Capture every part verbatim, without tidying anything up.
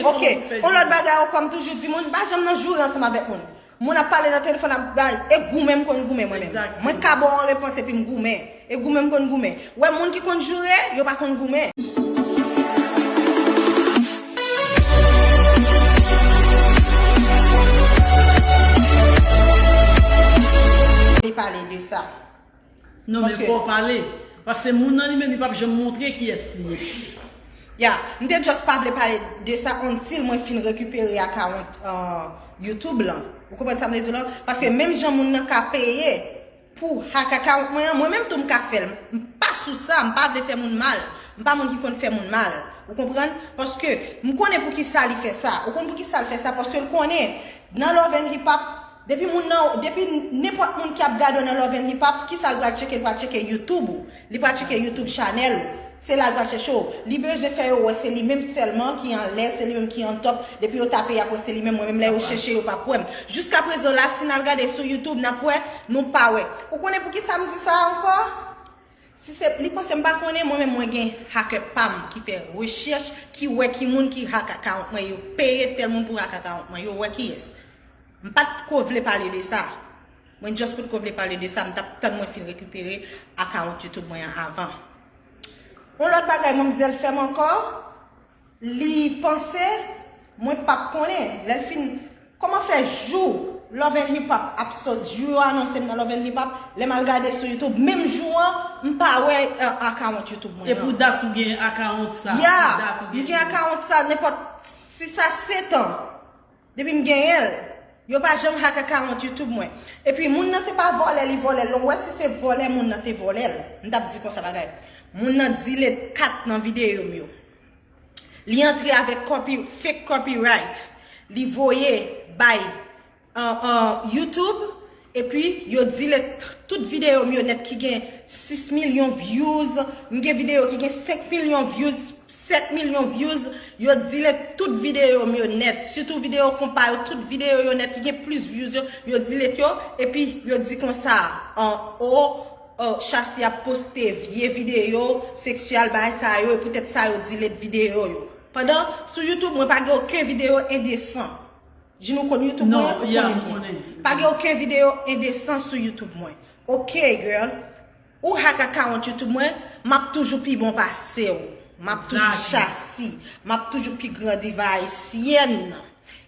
Ok, yon lòt bagay ankò, m toujou di moun, m pa janm nan joure ansanm avèk moun. Moun ap pale nan telefòn, ap bay, e goumen m konn goumen mwen menm. Mwen ka ba w yon repons epi m goumen. E goumen m konn goumen. Wè moun ki konn joure, yo pa konn goumen. Li pale de sa. Non, men fò w pale. Paske moun nan li menm, li p ap janm montre kiyès li ye. Ya, m te just pa vle pale de sa until mwen fin rekipere akawont, uh, YouTube lan. Ou konprann sa m vle di w lan? Paske menm jan moun nan ka peye pou hack akawont mwen an, mwen menm tou m ka fè l. M pa sou sa, m pa vle fè moun mal. M pa moun ki konn fè moun mal. Ou konprann? Paske m konnen pou ki sa li fè sa. Ou konn pou ki sa l fè sa? Paske l konnen nan Love and Hip Hop, depi moun nan, depi nenpòt moun ki ap gade w nan Love and Hip Hop, ki sa l pral tcheke? L pral tcheke YouTube ou. Li pral tcheke YouTube chanèl ou. Se la l pral chèche w. Li bezwen fè yo wè se li menm sèlman ki anlè, se li menm ki on top. Depi yo tape y ap wè se li menm, mwen menm lè yo chèche yo p ap wè m. Jiskaprezan la, si n al gade sou YouTube, n ap wè, nou pa wè. Ou konnen pou ki sa m di sa ankò? Si se, li panse m pa konnen, mwen menm mwen gen hacker pa m ki fè rechèch, ki wè ki moun ki hack akawont mwen, yo peye tèl moun pou hack akawont mwen, yo wè kiyès. M pa t ko vle pale de sa. Mwen just pou t ko vle pale de sa, m t ap tann mwen fin rekipere akawont YouTube mwen an avan. Yon lòt bagay manmzèl fè m ankò, li panse mwen p ap konnen. Lè l fin, kòman fè jou Love and Hip Hop ap sot, jou yo anonse m nan Love and Hip Hop, lè m al gade sou YouTube, menm jou an, m pa wè, eh, akawont YouTube mwen an. E pou dat ou gen akawont sa? Ya, m gen akawont sa, nenpòt, si sa sèt an. Depi m genyen l, yo pa janm hack akawont YouTube mwen. Epi moun nan se pa vòlè li vòlè l non. Ou wè si se vòlè moun nan te vòlè l, m t ap di konsa bagay. Moun nan delete kat nan videyo m yo. Li antre avèk copy, fake copyright. Li voye bay, uh, uh, YouTube. Epi yo delete tout videyo m yo nèt ki gen sis milyon views. M gen videyo ki gen senk milyon views, sèt milyon views. Yo delete tout videyo m yo nèt. Sitou videyo konpa yo, tout videyo yo nèt ki gen plis views yo, yo delete yo. Epi yo di konsa, an, o, o, Shassy ap poste vye videyo seksyèl, bagay sa yo, e poutèt sa yo delete videyo yo. Pandan sou YouTube, mwen pa gen okenn videyo endesan. Jin ou konn YouTube mwen, ou konnen byen. Pa gen okenn videyo endesan sou YouTube mwen. Ok, girl. Ou hack akawont YouTube mwen, m ap toujou pi bon pase w. M ap toujou Shassy. M ap toujou pi gran diva ayisyèn.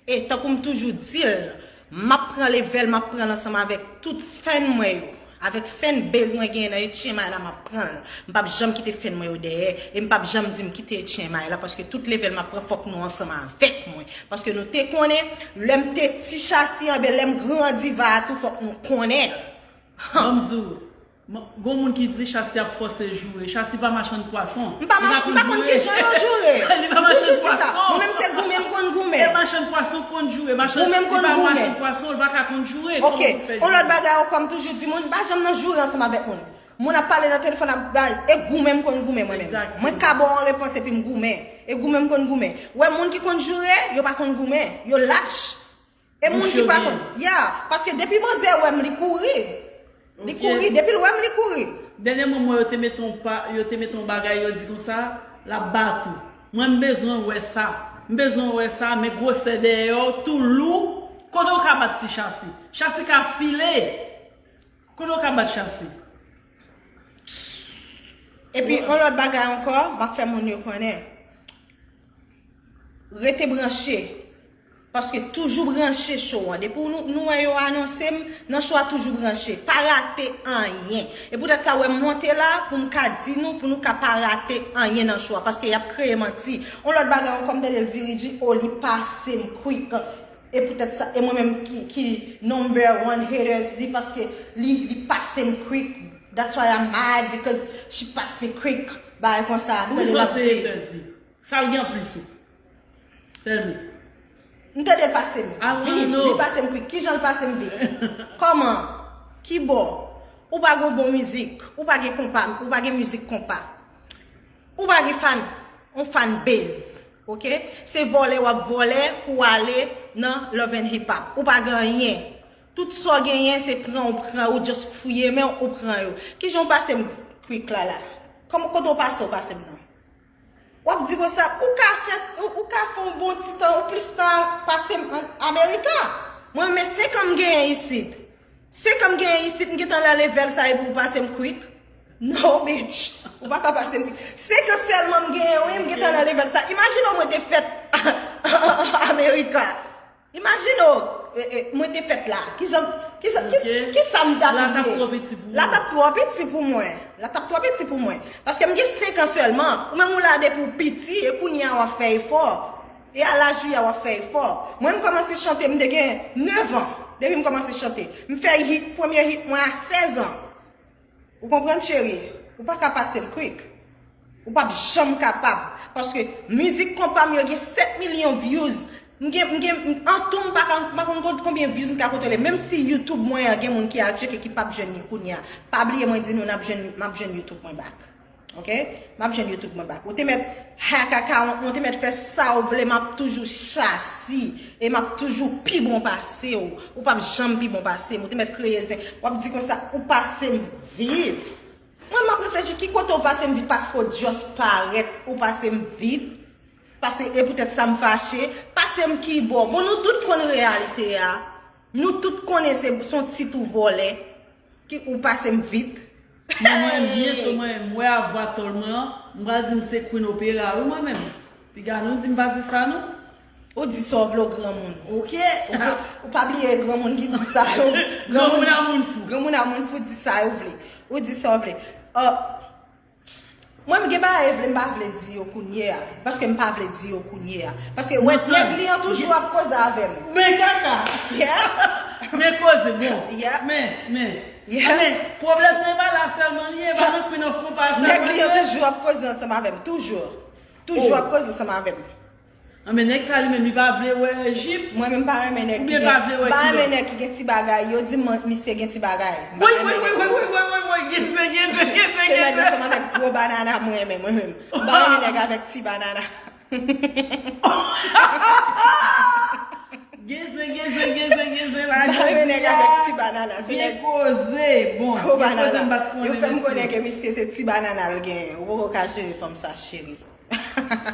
E tankou m toujou di l, m ap pran level, m ap pran l ansanm avèk tout fan mwen yo. Avèk fan base mwen genyen nan H M I la, m ap pran l. M p ap janm kite fan mwen yo dèyè. E m p ap janm di m kite H M I la, paske tout level m ap pran, fòk nou ansanm avèk mwen. Paske nou te konnen, lè m te ti Shassy, anben lè m gran diva a tou, fòk nou konnen. Ban m di w, gon moun ki di Shassy ap fòse joure. Shassy pa machann pwason. M pa mach-, m pa konn ki jan yo joure. Li pa machann pwason. Mwen menm se goumen m konn goumen. E machann pwason konn joure. Goumen m konn goumen. Li pa machann pwason, li pa ka konn joure. Ok, yon lòt bagay ankò, m toujou di moun, m pa janm nan joure ansanm avèk moun. Moun ap pale nan telefòn, ap bay, e goumen m konn goumen mwen menm. Mwen ka ba w yon repons epi m goumen. E goumen m konn goumen. Wè moun ki konn joure, yo pa konn goumen. Yo lach. E moun ki pa konn. Ya, paske depi manzè wè m, li kouri. Li kouri, depi l wè m, li kouri. Dènyèman, mwen, yo te mete yon pa, yo te mete yon bagay, yo di konsa, l ap bat ou. Mwen, m bezwen wè sa. M bezwen wè sa, men gwosè dèyè w, tou lou. Kote w ka bat ti Shassy? Shassy ka file. Kote w ka bat Shassy? Epi, yon lòt bagay ankò, m ap fè moun yo konnen. Rete branche. Paske toujou branche show an. Depi nou, nou wè yo anonse m, nan show a toujou branche. Pa rate anyen. E poutèt sa, wè m monte la, pou m ka di nou, pou nou ka pa rate anyen nan show a. Paske y ap kreye manti. Yon lòt bagay ankò, m tande l di, Ridji, o, li pase m kwik. E poutèt sa, e mwen menm ki, ki number one haters li, paske li, li pase m kwik. That's why I'm mad, because she pass me quick. Bagay konsa, m tande l ap di. Sa l gen anplis ou? Tell me. M tande l pase m vit, li pase m kwik. Kijan l pase m vit? Kòman? Kibò? Ou pa gen bon mizik, ou pa gen konpa, ou pa gen mizik konpa. Ou pa gen fan, on fan base, ok? Se vòlè w ap vòlè pou w ale nan Love and Hip Hop. Ou pa gen anyen. Tout sa w genyen, se pran ou pran, ou just fouye men w, ou pran yo. Kijan w pase m kwik la la? Kòman, kote w pase, w pase m nan? W ap di konsa, ou ka fè, ou, ou ka fè yon bon ti tan, ou plis tan pase m an Amerika. Mwen, men senk an m genyen isit. Senk an m genyen isit, m gentan nan level sa epi ou pase m kwik. No, bitch. Ou pa ka pase m kwik. Senk an sèlman m genyen, wi, m gentan nan level sa. Imajine w mwen te fèt Amerika. Imajine w, e, e, mwen te fèt la. Kijan, kijan, ki, ki sa m t ap ye? La t ap twò piti pou mwen. La t ap twò piti pou mwen. La t ap twò piti pou mwen. Paske m gen senk an sèlman. Ou menm ou la depi w piti, e kounye a w ap fè efò. E a laj ou ye a w ap fè efò. Mwen, m kòmanse chante, m te gen nèf an. Depi m kòmanse chante. M fè hit, premye hit mwen a sèz an. Ou konprann, cheri? Ou pa ka pase m kwik. Ou p ap janm kapab. Paske mizik konpa m yo gen sèt milyon views. M gen, m gen, an tou, m pa ka, m pa konn kont-, konbyen views m ka kontwole. Menm si YouTube mwen an gen moun ki al tcheke ki p ap jwenn li kounye a. Pa bliye mwen di nou n ap jwenn, m ap jwenn YouTube mwen back. Oke? M ap jwenn YouTube mwen back. Ou te mèt hack account mwen, ou te mèt fè sa w vle, m ap toujou chasi. E m ap toujou pi bon pase w. Ou p ap janm pi bon pase m. Ou te mèt kreye zen. W ap di konsa, ou pase m vit. Mwen, m ap reflechi ki kote w pase m vit paske w just parèt, ou pase m vit. Pase, e poutèt sa m fache, pase m kibò. Bon, nou tout konn reyalite a. Nou tout konnen se, se yon tit ou vòlè. Ki ou pase m vit. Men mwen, byento, mwen, m wè avwa tòl mwen an, m pral di m se Queen Opera, wi, mwen menm. Piga nou di m pa di sa, non? Ou di sa w vle, w granmoun. Oke. Ou pa, ou pa bliye granmoun ki di sa yo. Granmoun a moun fou. Granmoun a moun fou di sa yo vle. Ou di sa w vle. Ah, mwen, m gen bagay vle, m pa vle di yo kounye a. Paske m pa vle di yo kounye a. Paske, wè, nèg li an toujou ap koze avè m. Men kaka. Yeah. Men koze, bon. Yeah. Men, men. Yeah. Men, pwoblèm nan pa la sèlman li ye, pa nan Queen of Compas sèlman li ye. Nèg li an toujou ap koze ansanm avè m. Toujou. Toujou ap koze ansanm avè m. Anben nèg sa li menm, li pa vle wè jip? Mwen menm pa renmen nèg ki gen, pa vle wè kilòt? M pa renmen nèg ki gen ti bagay. Yo di m misye gen ti bagay. M pa renmen nèg konsa. Woy, woy, woy, woy, woy, woy, gen zen, gen zen, gen zen, gen zen. Se nèg ansanm avèk gwo banana mwen renmen, mwen menm. M pa renmen nèg avèk ti banana. Gen zen, gen zen, gen zen, gen zen, pa gen zen. M pa renmen nèg avèk ti banana. Se nèg gwo banana. Gen koze, m pa t konnen mesye. Yo fè m konnen ke misye se ti banana l genyen. Ou poko ka jere fanm sa, cheri.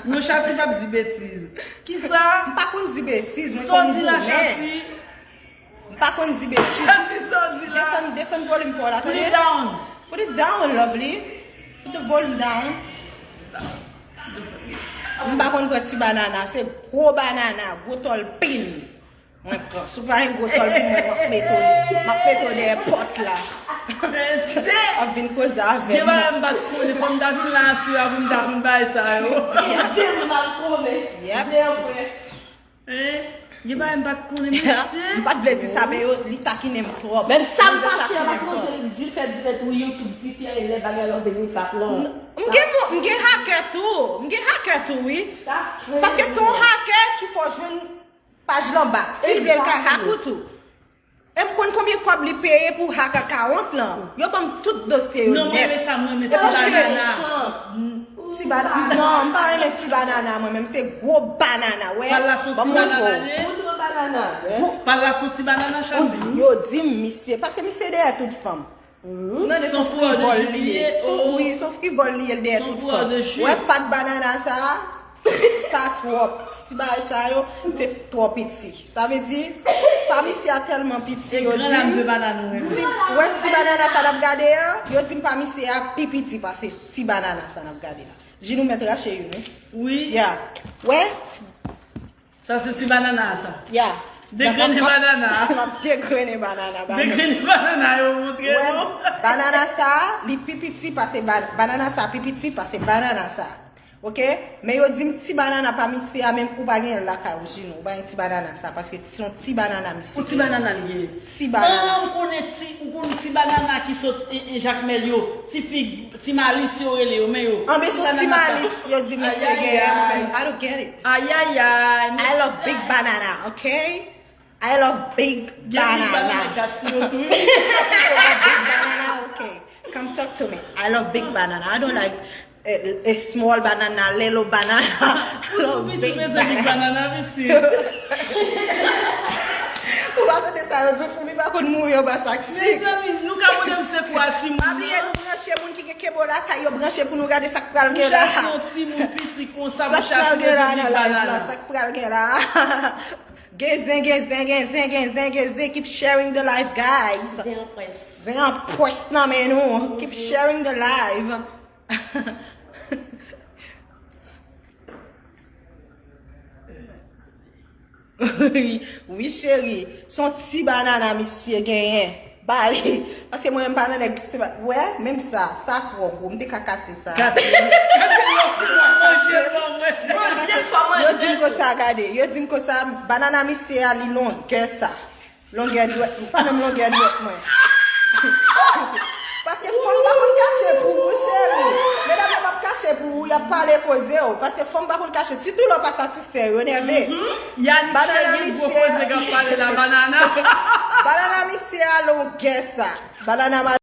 Non, Chati p ap di betiz. Kisa? M pa konn di betiz, mwen konn goumen. Sa w di la, Chati? M pa konn di betiz. Chati, sa w di la? Desann, desann volim pa w la, tande? Put it down. Put it down, lovely. Put the volume down. M pa konn pran ti banana, se gwo banana, gwo tòl pin. Mwen pran. Si w pa gen gwo tòl pou mwen, m ap mete w, m ap mete w dèyè pòt la. Ap vin koze avè m. Gen bagay m pa t konnen, fò m ta vin la aswè a pou m ta konn bagay sa yo. Zen m pa t konnen. Zen an prè. Hein? Gen bagay m pa t konnen, mesye. M pa t vle di sa, men yo, li takinen m twòp. Menm sa m fache a, paske mwen di l fè dirèk wi, YouTube di fè lè bagay lan vini pa plan. M gen, m gen hakè tou. M gen hakè tou, wi. Paske se yon hakè ki fè w jwenn paj lan bak. Si l vle, l ka hack ou tou. E m konn konbyen kòb li peye pou hack account lan. Yo ban m tout dosye yo nèt. Non, mwen renmen sa, mwen renmen ti banana. Ti banana. Non, m pa renmen ti banana, mwen menm. Se gwo banana, wè. Pal la se yon ti banana li ye? Gwo banana. Pal la se yon ti banana, Chati? Yo di m misye, paske misye dèyè tout fanm. Non, se yon frivòl li ye. Wi, se yon frivòl li ye, l dèyè tout fanm. Wè, pat banana sa a, sa twòp. Ti bagay sa yo, se twò piti. Sa vle di, pa misye a tèlman piti, yo di m, ti, wè ti banana sa n ap gade a, yo di m pa misye a pi piti pase ti banana sa n ap gade la. Jinou mèt rache youn, wi. Wi. Ya. Wè, Sa se ti banana a sa. Ya. Degrennen banana a. M ap degrennen banana, banana. Degrennen banana yo montre nou. Wè, banana sa, li pi piti pase ba-, banana sa pi piti pase banana sa. Oke? Men yo di m ti banana pa misye a, menm ou pa genyen l lakay ou, Jinou. Ou pa gen ti banana sa, paske se yon ti banana misye. Yon ti banana li genyen. Ti banana. San ou konnen ti, ou konn ti banana ki sot e, e Jakmèl yo, ti fig, ti malis yo rele yo, men yo. Anben, se yon ti malis, yo di misye genyen, mwen menm, I don't get it. Ayayay, mesye. I love big banana, okay? I love big banana. Gen big banana gati yo tou, wi. I love big banana, okay. Come talk to me. I love big banana. I don't like eh, eh, small banana, little banana. Ou tou piti, mezanmi, banana piti. Ou pa tande sa yo di, foumi pa konn mouri anba sak sik. Mezanmi, nou Ka mande m se kwa timoun Pa bliye nou branche moun ki gen kebo lakay yo branche pou nou gade sa k pral gen la. Chak yon timoun piti konsa Sa pou k pral chak gen la yon nan live la, banana. Sa k pral gen la. Gen zen, gen zen, gen zen, gen zen, gen zen. Keep sharing the live, guys. Zen an pwès. Zen an pwès nan men nou. Keep sharing the live. Wi cheri, se yon ti banana misye genyen. Ba li. Paske mwen menm pa nan nèg se pa wè, menm sa, sa twò gwo, m te ka kase sa. Kase l. Kase l lòt fwa, manje l ban mwen. Manje l fò Yo manje di m l. Konsa, gade, yo di m konsa, banana misye a li longè sa. Longè dwèt, pa menm longè dwèt mwen. Paske fanm pa konn kache pou ou, cheri. Medam yo p ap kache pou ou, y ap pale koze w. Paske fanm pa konn kache, sitou lè w pa satisfè yo, nève. Yannick Banana Cheri, gwo misye. Koze k ap pale la, banana. Banana misye a longè sa. Banana